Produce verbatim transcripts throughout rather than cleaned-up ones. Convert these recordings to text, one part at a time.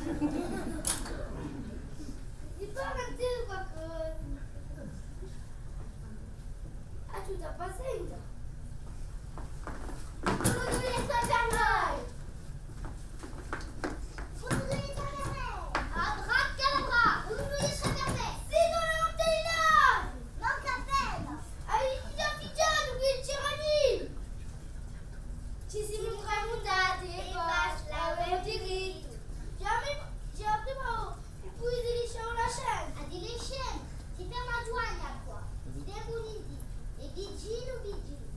Ti pare di qualcosa? Aiuta, pazienza. Vous voulez ça faire mal? Vous voulez ça faire mal? Abracadabra! Vous voulez ça faire mal? C'est dans la montagne! Non, capella! Avete già fighjatu quel Giovanni? Ci simu tramutati è basta, l'avemu dirittu. Già mi, già prima, poi ti lasciamu la scena. A ti lasciamu, ti ferma Giovanni qua. Ti devu dì, è vicinu, vicinu.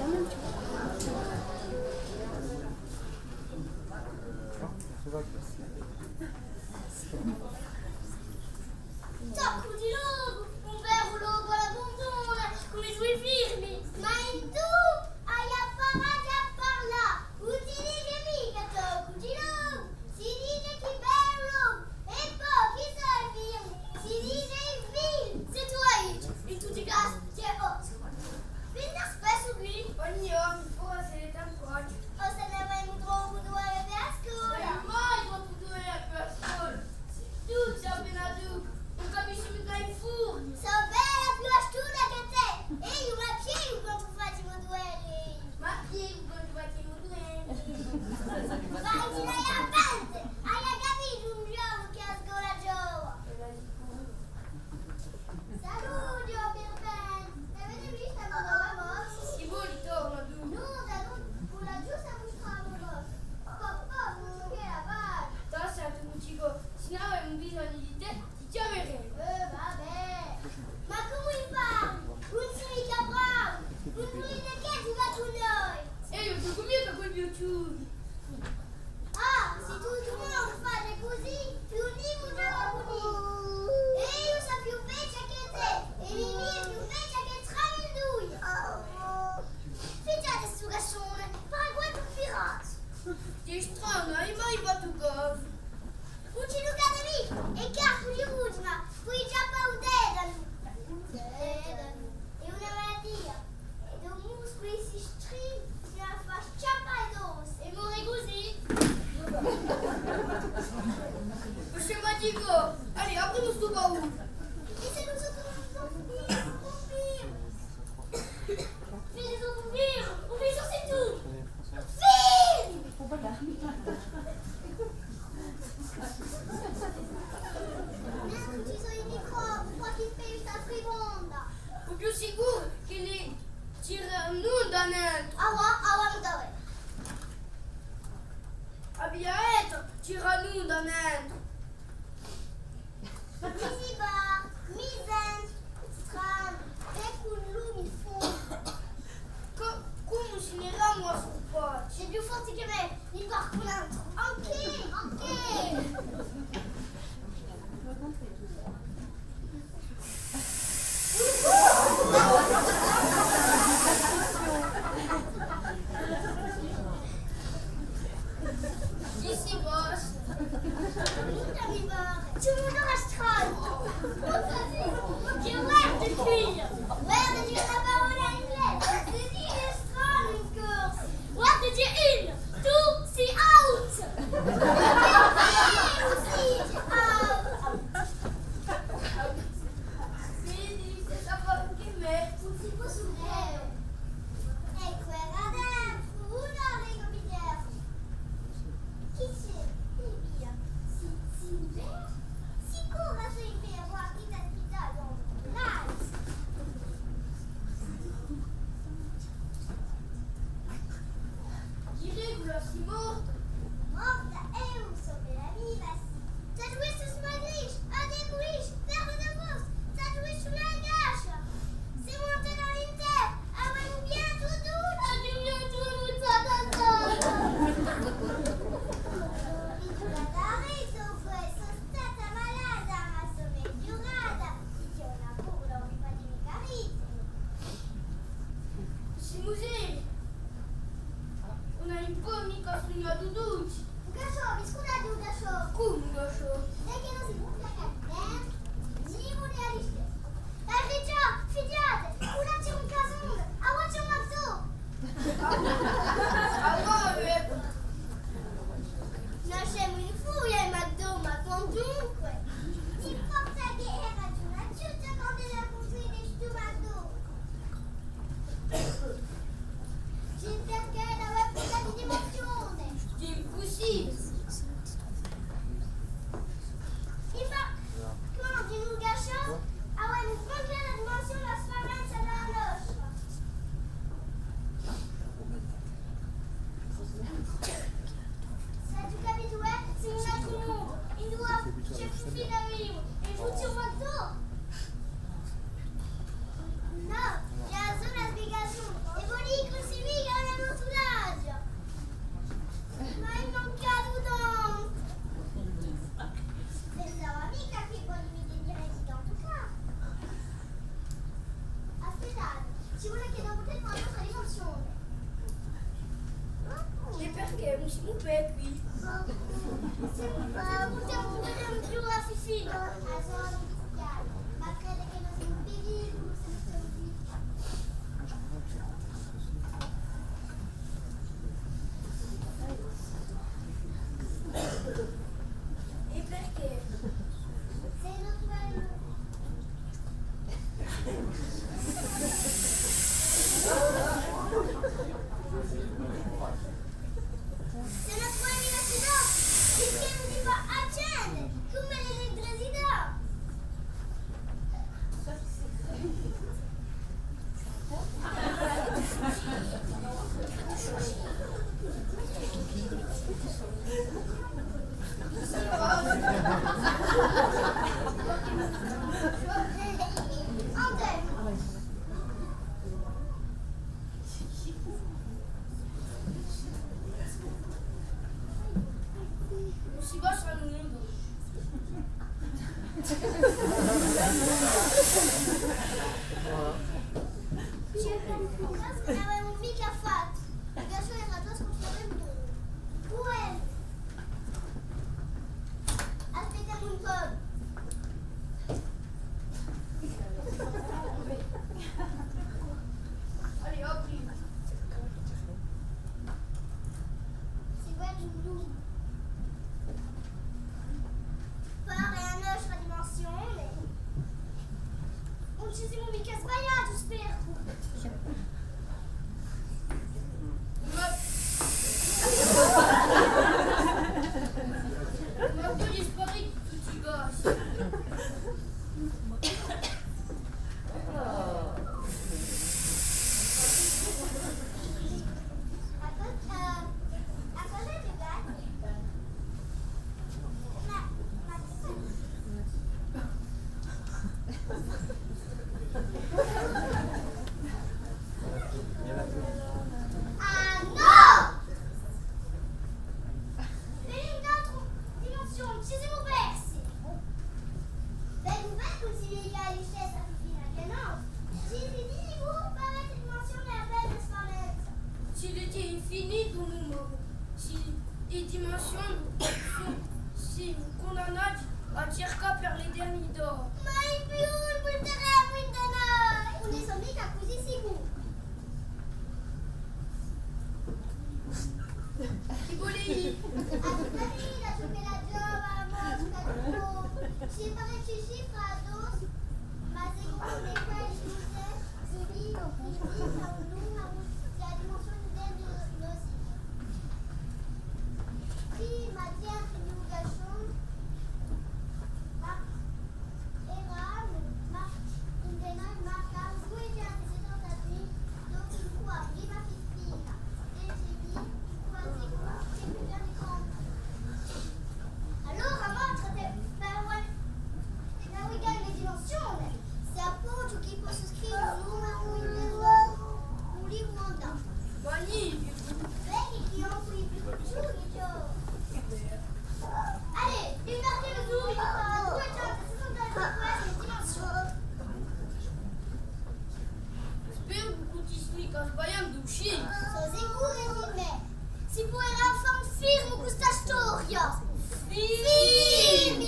Toccu di locu, un veru locu à l'abbandonu, cum'è i sui filmi, ma indù ai à parà di parlà, ùn si dice micca toccu di locu, si dice chì bellu locu, è po chì sò i filmi, si dice i filmi, sè tù ai, in tutti i casi, chì hè o. Veni spessu quì? Ogni ghjornu, puru s'è hè tantu. O s'è n'avemu troppu duverni per a scola. Mai troppu duverni per a scola. Tù sì appena tù, ùn capisci micca in furnu. Sò bella più astuta chè tè. È eiu m'appigliu quandu facimu duverni. M'appigliu quandu facimu duverni. Ma ti l'ai à perde, ai à capì un ghjornu chì a scola ghjova. Salute, o Pierpè! L'avete vista a mo mossa? Sì, mo ritorna, dunque. Nò, salute, ùn l'hà ghjustu mustratu a mo mossa. Po, po, ùn ci hè a pace. Tassa, tù, Muccicu, s'è n'avemu bisognu di tè, ti chjameremu. Eh, va bè. Ma cumu i parli? Ùn sì micca bravu! Ùn vulete chè ghjucà cù noi? È eiu ghjocu micca cù i più chjuchi. Ah, s'è tuttu u mondu face cusì, più nimu ghjoca cù nimu. È eiu sò più vechja chè tè, è Mimì hè più vechja chè tramindui. Fighjate stu cascione, pare quantu un pirata. Chì stranu, ai mai fattu casu. Ùn ci tuccate micca, hè cascu di rughjina, poi chjappa u tetanu. U tetanu hè una malatia. È u musculu si stringe, si la face chjappà è dopu, è more cusì. Scematicu, allez, aprimu stu baullu. È s'è ùn sò, ùn sò, ùn sò, ùn sò. Figli, sò un filu, un filu sò tù. Figli! Nò, ci sò i microbi, qualchì pesta frimonda. U più sicuru chì li tira in unda nentru. Avà, avà, ùn t'avvè. Abbia dettu, tira in unda nentru. Mi si pare, mi sentu stranu, è cù lumi fondu. Co-, cumu si ne ramu à scuppà? Sì più forti chè mè, mi pare un altru. Ancu, ancu. Chì si passa? Nunda mi pare. Ci hè un odore stranu. Chì guarda quì? Guarda, ci hè una parolla in inglese. Si dice stranu in corsu. Guarda, ci hè in, tù sì out. Sì, Eh, ùn simu bè quì. Simu, eh, purtemu, purtemu più a Fifina. A zona industriale. Ma crede chì no simu in periculu, s'è no simu quì. È perchè? S'è no truvemu S'è no truvemu a cidà, rischiemu di fà accende, cum'è l'elettrisità. Ùn si passa nunda. Ùn l'avemu micca fattu. Perchè era ghjà scunfignutu. Uè. Aspetta un pocu. Allez, hop. Seguimu. Pare a nostra dimensione. Ùn ci simu micca sbagliati, speru. Ma, ma poi sparì tutti i casi. Ah, nò! Veni in un'altra dimensione, ci simu persi! Vedi, vedi cum'è chì a listessa Fifina chì nò? Ci si dici, pare chì a dimensione hè bella spaventosa. Ci vedi infinitu numeru. Sì, i dimensioni sò, sò cundannati à circà per l'eternità. Mai più ùn vulteremu ind'è noi! Ùn ne sò micca cusì sicuru. Chì voli? Aspetta, chì la ghjova mosca di novu. Ci pare chì ci fà adossu, ma secondu quelli chì Cusì, cusì, un numeru di a dimensione di nossi. Prima di entri in u cascione, ma, eramu, ma, ind'è noi marcà duiecentu settantatrè, dopu a prima Fifina, dece mila, quasi cinquecentu trenta. Allora, mostrati per una, una weekend di dimensione. S'è à pocu chì possu scrive un numeru in un libru andà. Magnificu! Vedi chì ùn poi più, ghjova. Allez, imbarchemu subitu per a duiecentu sessantatrè dimensione. Speru chì ùn ti stoi micca sbagliendu, sì. Sò sicuru di mè. Si puderà fà un film cù sta storia. Film!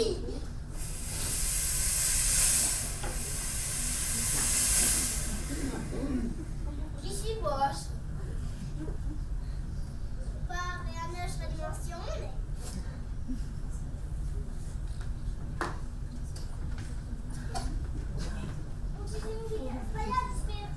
Chì si passa? Pare a nostra dimensione. Ùn ci simu micca sbagliati, speru.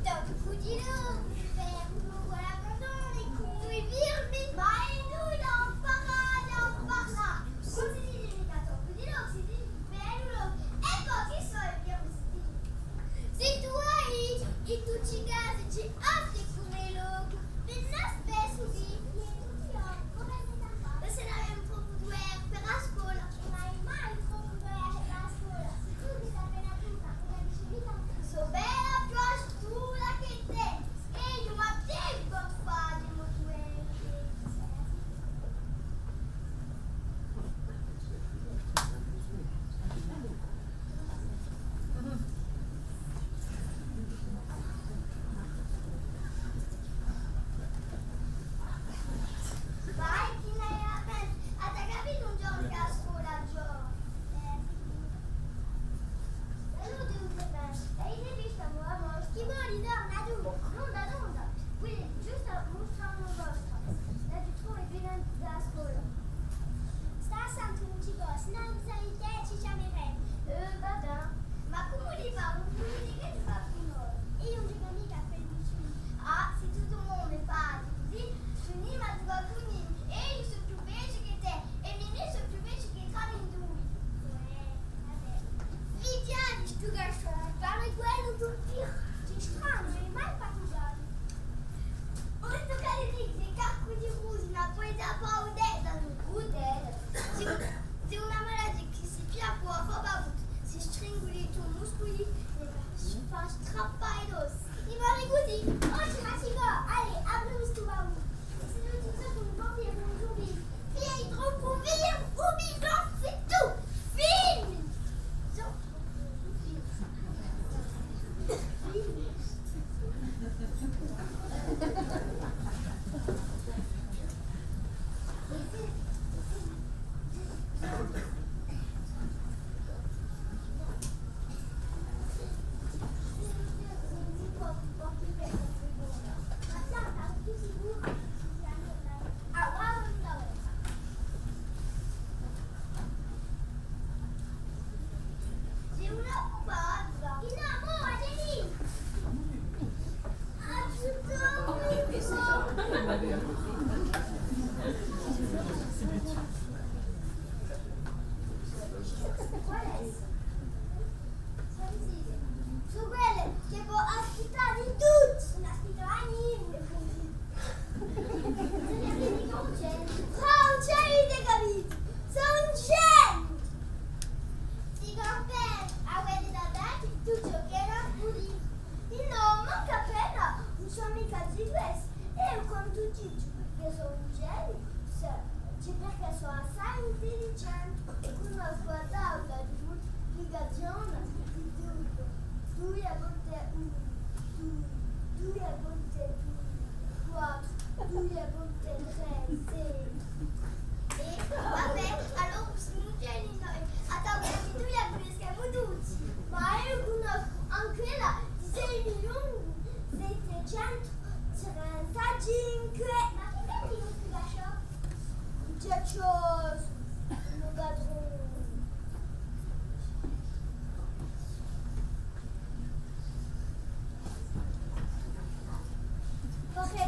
Tantu cù di noi, per un pocu à l'abbandonu, cù i firmi, ma è noi da amparà, da parlà. Cusì si dice micca tantu cù di noi, si dice bellu locu. È po chì sò i firmi, si dice. Sì, tù hai, in tutti i casi, ci hè altri cum'è locu. Vene spessu chì, ma s'è n'avemu troppu duversu per a scola, ma mai troppu duversu per a scola. Tù ti sè appena tutta, una dice micca, sò bella più astuta chè tè. È eiu, ma tè, quantu fà di mo duversu? Vai, chì n'hai à fà? Avete capitu un ghjornu chì a scola ghjova? Eh, sicuru. È allora ti dicu, eh, è in vista mo amore, chì voli torna tù? Nunda, nunda. Quindi, ghjustu mustremu a vostra. L'hai trovu appena da a scola. Stà à sente, ùn ci pò, sinnò in tè ci chjameremu. Eh, va bè. Ma cumu ti pari? Ùn voli dì chì ti fà cù noi? Eiu ùn ci vò micca à quel vicinu. Ah, s'è tuttu u mondu face cusì, ci unemu à ghjucà cù Mimì. Eiu sò più vechja chè tè, è Mimì sò più vechja chè tramindui. Uè, va bè. Fighjali, stu casciò, pare quellu d'un pirata. Chì stranu, ùn hè mai fattu giallu. Ùn tuccà di dì, chì carcu di rusina, poi da paudella, ùn crudella. Sì, sì, una malatia chì si piglia cù a robba brutta, si stringhjuli i to musculi, è si fà strappà i to ossi. Ti pari cusì? Oghje, ma si pò, allez, aprimu stu baullu. Sì, ùn ti sò un po' più un giuvinu. Sì, hai troppu via, u bidon, sì tù. Fini! Sò quelle chì pò aspittà di tuttu, ùn aspetta à nimu. Bravu, ci avete capitu? Sò un geniu! Ti compare, avete da dà tuttu ciò ch'ellu pò dì. Nò, mancu appena, ùn sò micca di quessu. È quandu dicu chì sò un geniu, sò, hè perchè sò assai intelligente è cunnoscu a tavula di multiplicazione di dui, dui volte unu, dui, dui volte dui, quattru, dui volte trè, sei. È, va bè, allora simu genii noi, a tavula di dui a cunniscemu tutti. Ma eiu cunnoscu ancu quella di sei milioni settecentu trentacinque. Ma chì intendi cù stu casciò? Ghjacciò, u padrone.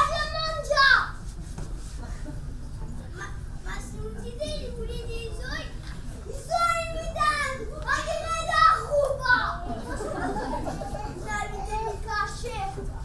Andate à manghjà! Ma, ma s'è ùn site vuliti i soldi, i soldi mi date, ma chì mi dà a ruba? L'avete micca scelta.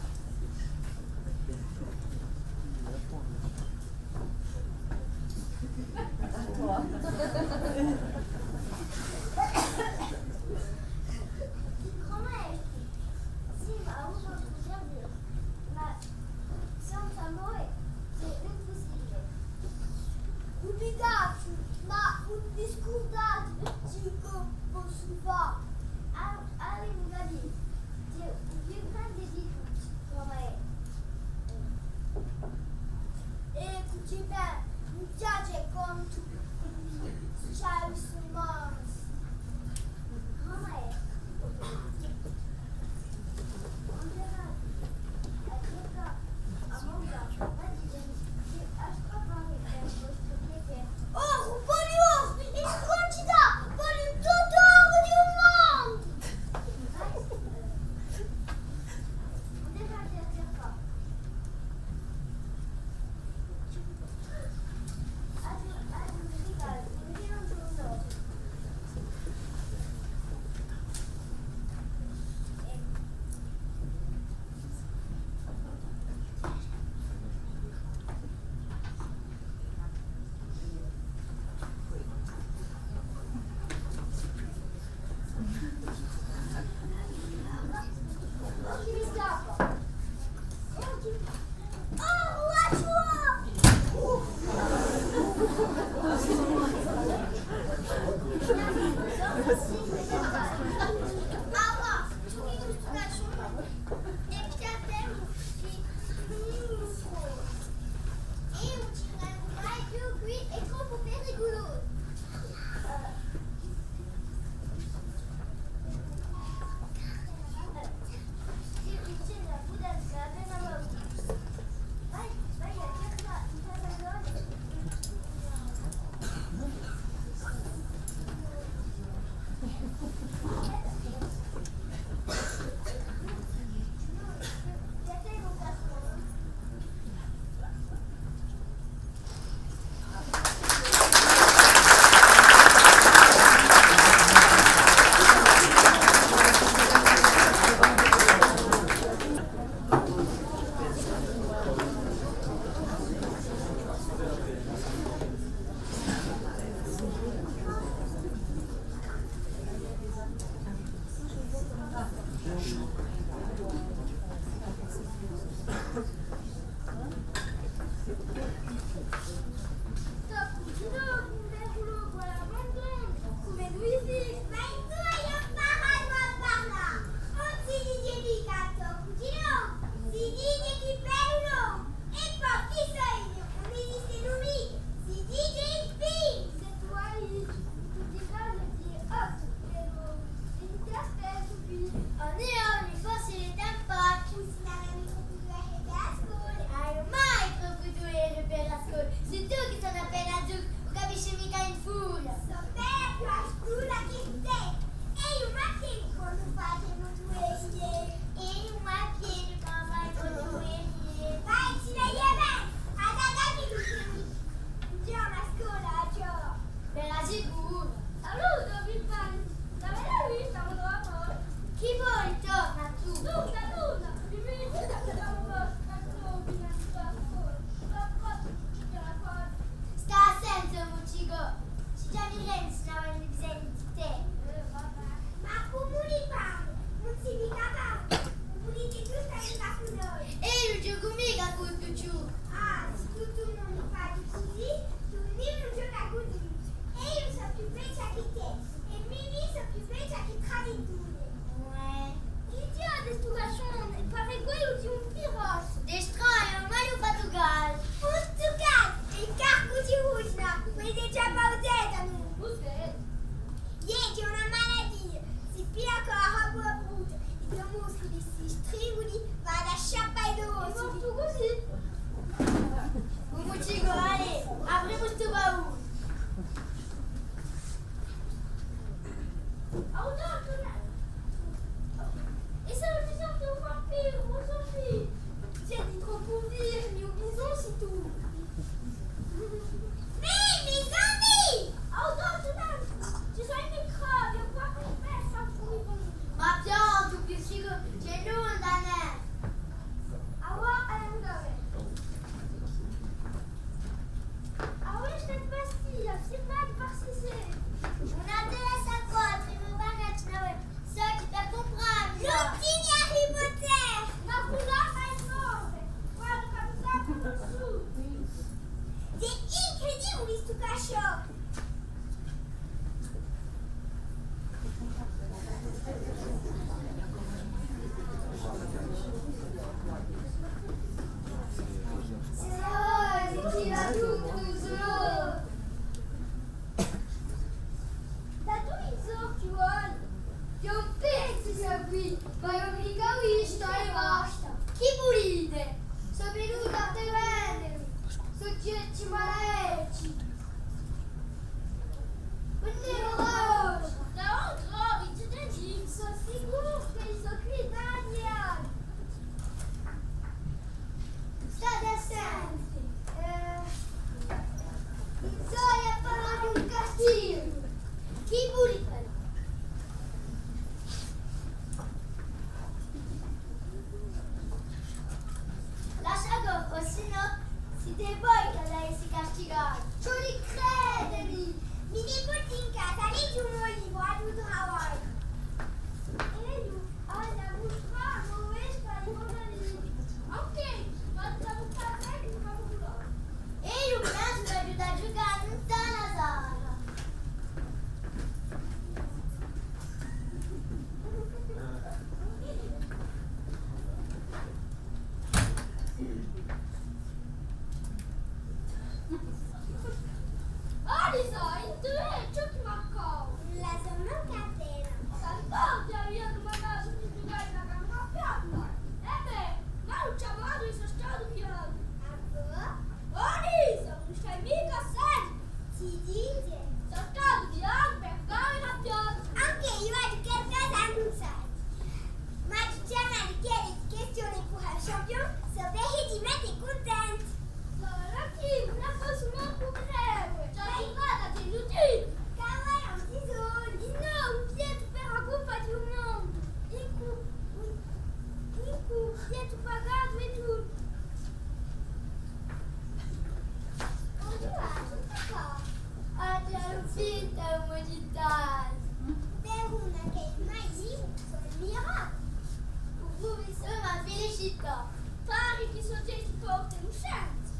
Pari chì sò ghjenti forti è cuscenza.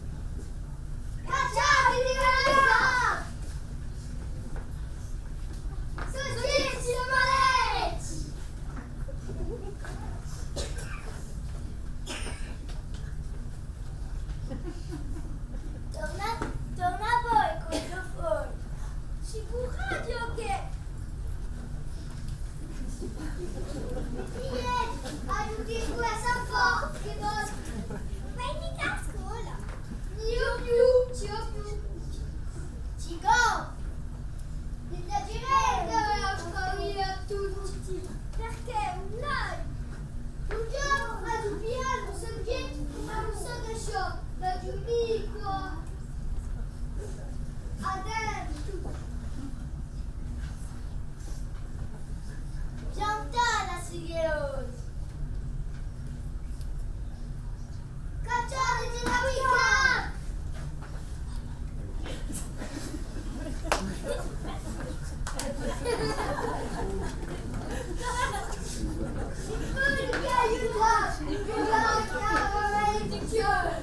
Cacciati di casa! Sò ghjenti maledetti! Torna, torna voi cù i to foli. Sicuru chì Iè, aiuti quessa forza chì voi. Vai micca à a scola. Eiu più, eiu più. Dicu, mi piacerebbe avè a scola à tutti. Perchè ùn l'hai? Un ghjornu vado pianu, sò ghjenti, ma ùn sò da ciò, vado micca. Adesso. Piantala, signori! Cacciateci da quì! Voi mi aiutate! Io la chiamo maledizione!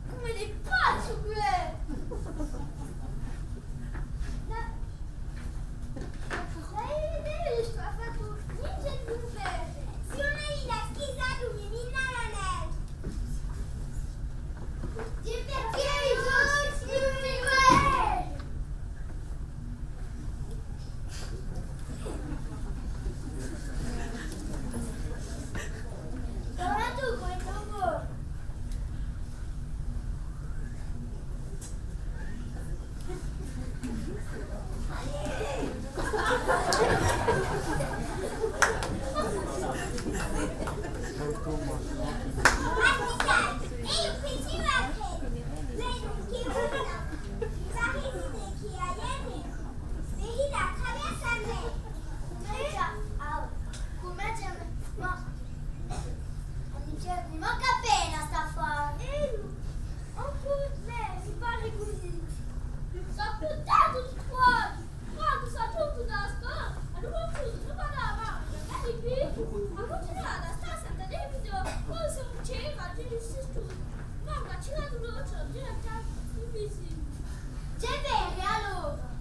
Cume hè pazzu què! Ma, ma avete vistu, hà fattu ninghjenti un pè. Sì, una vita schizata, mi minna la neve. Sì, perchè i sò tutti uguali! Cumencia, ah, cumencia, ma, mi manca appena st'affare. Eh, ancu à mè mi pare cusì. Sò piuttostu squadra. Quandu sò ghjuntu da a scola, anu cunfusu papà da a mamma, è quindi anu cuntinuatu à stà senza televisione, poi sò in cella, ci sò stati. Mamma ci hà dato l'occhju, ci hà dato un visinu. Ci hè bè, allora.